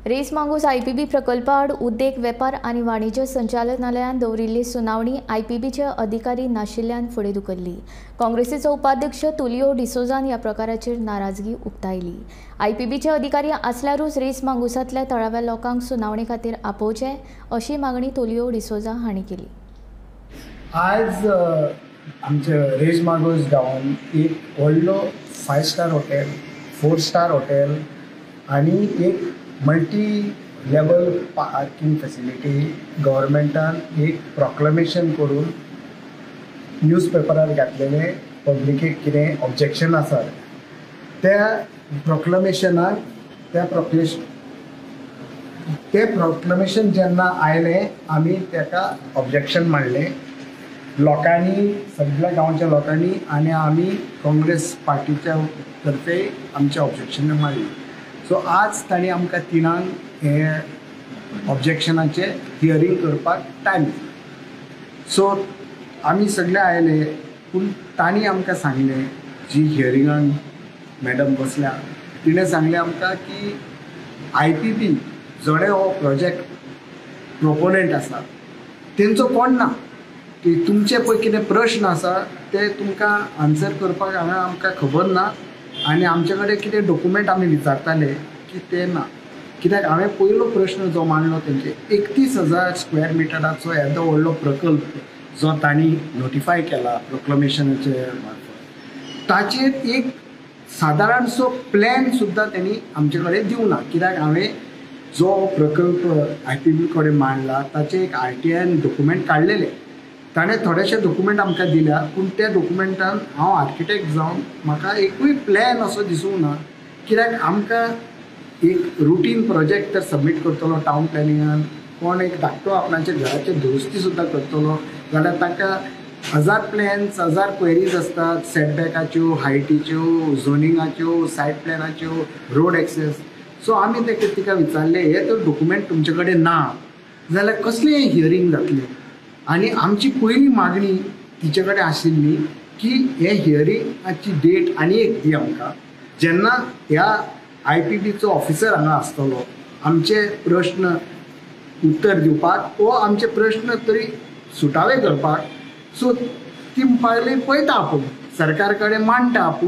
Race Magos IPB प्रकल्पाआड उद्देग वेपार आनी वाणिज्य संचालनालयान दवरिल्ली सुनावणी आयपीबीचे अधिकारी नाशिल्ल्यान फुडें धुकल्ली. काँग्रेसीचो उपाध्यक्ष तुलियो डिसोजान ह्या प्रकाराचेर नाराजगी उक्तायली. आयपीबीचे अधिकारी आसल्यारूच रेस मांगूसांतल्या थळाव्या लोकांक सुनावणे खातीर आपोवचे अशी मागणी तुलियो डिसोजा हांणी केली. आज आमच्या रेस मागूस गांवान एक व्हडलो 5 स्टार हॉटेल, 4 स्टार हॉटेल आनी एक मल्टी लेवल पार्किंग फॅसिलिटी गव्हर्मेंटान एक प्रोक्लमेशन करून न्यूज पेपरार घातलेले पब्लिकेक कितें ऑब्जेक्शन आसा त्या प्रोक्लमेशनाक ते प्रोक्लमेशन जेन्ना आयलें आमी ताका ऑब्जेक्शन मांडलें. लोकांनी, सगळ्या गांवच्या लोकांनी आनी आमी काँग्रेस पार्टीच्या तर्फे आमचें ऑब्जेक्शन मांडलें. सो आज तांणी आमकां 3 हे ऑब्जेक्शनाचे हियरींग करपाक टायम दिलो. सो आमी सगळे आयले, पूण तांणी आमकां सांगलें, जी हियरिंगाक मॅडम बसल्या तिणें सांगलें आमकां की आयपीबी जोडे हो प्रोजेक्ट प्रोपोनंट आसा तेंचो कोण ना, की तुमचे पळय कितें प्रश्न आसा ते तुमकां आन्सर करपाक हांगा आमकां खबर ना आनी आमचे कडेन कितें डॉक्युमेंट आमी विचारताले की ते ना. कित्याक हांवें पयलो प्रश्न जो मांडलो तेंचे 31,000 स्क्वेअर मिटराचो येदो व्हडलो प्रकल्प जो तांणी नोटिफाय केला प्रोक्लमेशनाचे मार्फत, ताचेर एक सादारणसो प्लॅन सुद्दां तेणी आमचे कडेन दिवना. कित्याक हांवें जो प्रकल्प आयपीबी कडेन मांडला ताचे एक आरटीआयन डॉक्युमेंट काडलेले, ताणें थोडेशे डॉक्युमेंट आमकां दिल्या, पूण त्या डॉक्युमेंटान हांव आर्किटेक्ट जावन म्हाका एकूय प्लॅन असो दिसूंक ना. कित्याक आमकां एक रुटीन प्रोजेक्ट तर सबमीट करतलो टावन प्लॅनिंगान, कोण एक धाकटो आपणाच्या घराचे दुरुस्ती सुद्दां करतलो जाल्यार ताका 1000 प्लॅन्स, 1000 क्वेरीज आसतात, सेटबॅकाच्यो, हायटीच्यो, झोनिंगाच्यो, सायड प्लॅनाच्यो, रोड एक्सेस. सो आमी ते तिका विचारलें, हे तर डॉक्युमेंट तुमचे कडेन ना जाल्यार कसलें हियरींग जातलें? आनी आमची पयली मागणी तिचे कडेन आशिल्ली की हे हियरिंगाची डेट आनी एक दी आमकां, जेन्ना ह्या आयपीबीचो ऑफिसर हांगा आसतलो आमचे प्रश्न उत्तर दिवपाक वो आमचे प्रश्न तरी सुटावे करपाक. सो ती पयली पळयता आपूण सरकार कडेन मांडटा आपूण.